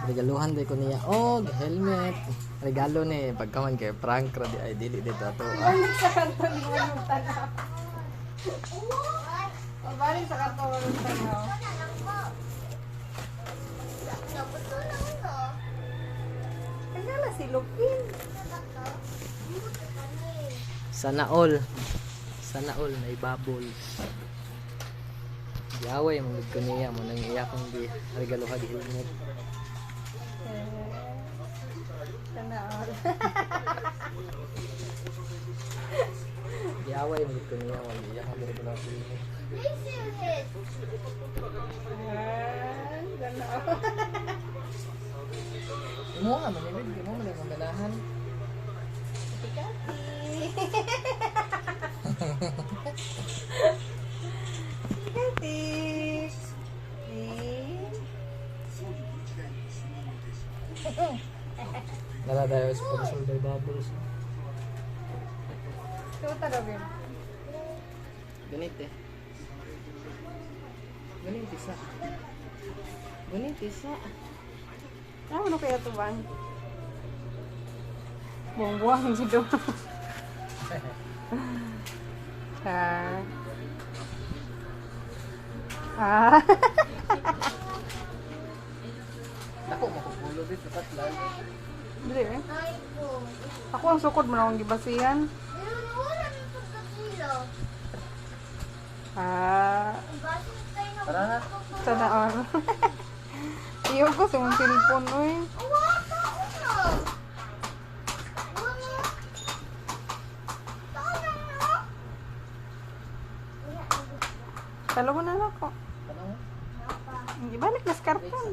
Regaluhan di ko niya og helmet. Regalo ni pagkaman kay prank ra di ay dili dito ato. Ah. Balik sa kanto ni Manong Tanaw. O, balik sa kanto Manong Tanaw. Kaya si Lupin. Sana all. Sana all may bubbles. Yaway mo gud ko niya mo nang iya kong gi regaluhan helmet. Eh, sana all. Yaway mo gud ko niya mo iya kong regaluhan helmet. Ah, sana all. Imo nga man ibig mo man ang ganahan. Kati. Kati. Eh. Nara tayo sponsor by Bubbles. Ito talaga yun. Ganit eh. Ganit isa. Ganit isa. Ah, ano kaya ito ba? Buong buwang dito. Ah. Ah. Dako makupulo dito katlan. Dili eh. Ako ang sukod mo na akong gibasihan. Ah. Tara na. Sana all. Iyo ko sa mong cellphone, oy. Talo mo na lang ako. Tara na. Ibalik na sa karton.